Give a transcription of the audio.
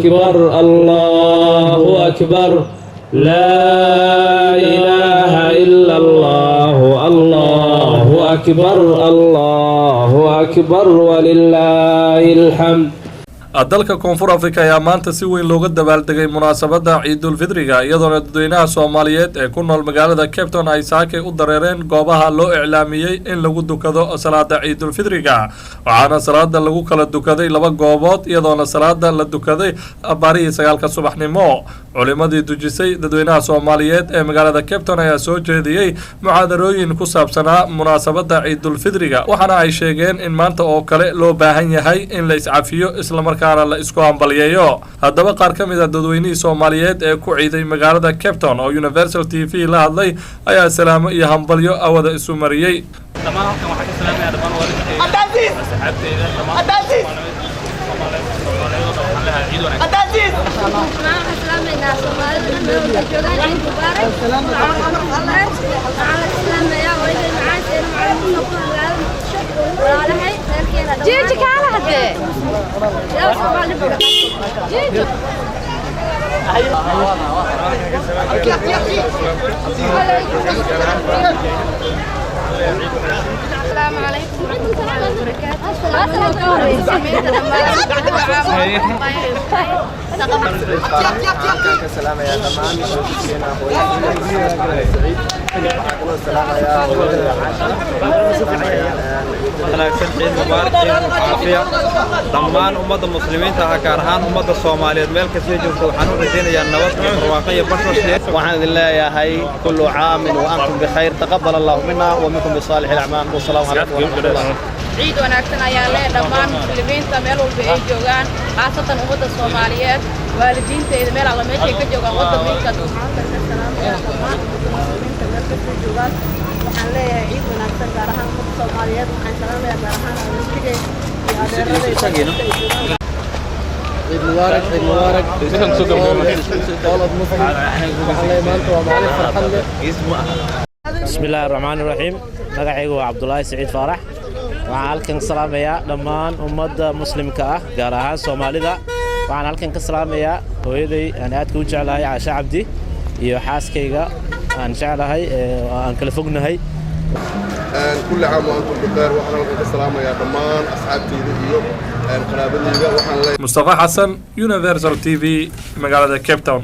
أكبر، الله أكبر، لا إله إلا الله، الله أكبر، الله أكبر، ولله الحمد. Dalka Koonfur Afrika ayaa maanta si weyn looga dabaaldegay munaasabadda Ciidulfidriga, iyadoona dadweynaha Soomaaliyeed ee ku nool magaalada Cape Town ay saakay u dareereen goobaha loo iclaamiyey in lagu dukado salaada Ciidulfidriga. Waxaana salaada lagu kala dukaday laba goobood, iyadoona salaada la dukaday abaarihii 9-ka subaxnimo. Culimadii dujisay dadweynaha Soomaaliyeed ee magaalada Cape Town ayaa soo jeediyey muxaadarooyin ku saabsanaa munaasabadda Ciidulfidriga, waxaana ay sheegeen in maanta oo kale loo baahan yahay in la iscafiyo, islamarkaana la isku hambalyeeyo. Haddaba, qaar ka mid a dadweynihii Soomaaliyeed ee ku ciiday magaalada Cape Town oo Universal TV la hadlay ayaa salaamo iyo hambalyo awada isu mariyey. Dhammaan halkan waxaan ka salaamayaa dhammaan waalidkayga, asxaabteyda, dhammaan Soomaaliyeed oo dhan. Waxaan leeyahay ciid wanaagsan. Waxaan salaamaynaa Soomaalida dhan meel walba joogaan, ciid mubaarak. Waxaan laga salaamayaa hooyaday macaan, Seena Macalin, ku noqon magaalada Muqdisho, walaalahay, reerkeena dhammaan. Jiiji kaala hadee. Ilaa Soomaali dhib. Jiiji. السلام عليكم ورحمة الله وبركاته. Waxaan ka salaamayaa dhammaan qoysaskeena, hooyadii Saciid. Waxaan kaloo salaamayaa hooyada Caasha. Wanaagsan, ciid mubaarak, ciid caafiya dhammaan ummadda Muslimiinta ah, gaar ahaan ummadda Soomaaliyeed meel kastay joogto. Waxaan u rajaynayaa nabad iyo barwaaqo iyo bashbash. Waxaan idin leeyahay كل عام وأنتم بخير، تقبل الله منا ومنكم بصالح الأعمال، والسلام عليكم ورحمة الله. Ciid wanaagsan ayaa lee dhammaan Muslimiinta meel walba ay joogaan, khaasatan ummadda Soomaaliyeed, waalidiinteyda meel alla meeshay ka joogaan waddanka. Waxaan ka salaamayaa dhammaan ummadda Muslimiinta meel kastay joogaan. Waxaan leeyahay ciid wanaagsan, gaar ahaan ummadda Soomaaliyeed. Waxaan salaamayaa gaar ahaan adeerkayga iyo adeeradayda meel kasta ay joogaan. عيد مبارك، عيد مبارك، all of Muslims. Waxaan leeyahay maanta waa maalin farxad leh. Bismi illaahi raxmaani raxiim. Magacaygu waa Cabdulaahi Siciid Faarax. Waxaan halkan ka salaamayaa dhammaan ummadda Muslimka ah, gaar ahaan Soomaalida. Waxaan halkan ka salaamayaa hooyaday aan aadka u jeclahay, Caashe Cabdi, iyo xaaskayga aan jeclahay ee aan kala fognahay. كل عام وأنتم بخير. Waxaan halkan ka salaamayaa dhammaan asxaabteyda iyo qaraabadeyda. Waxaan leeyahay Mustafa Xasan, Universal TV, magaalada Cape Town.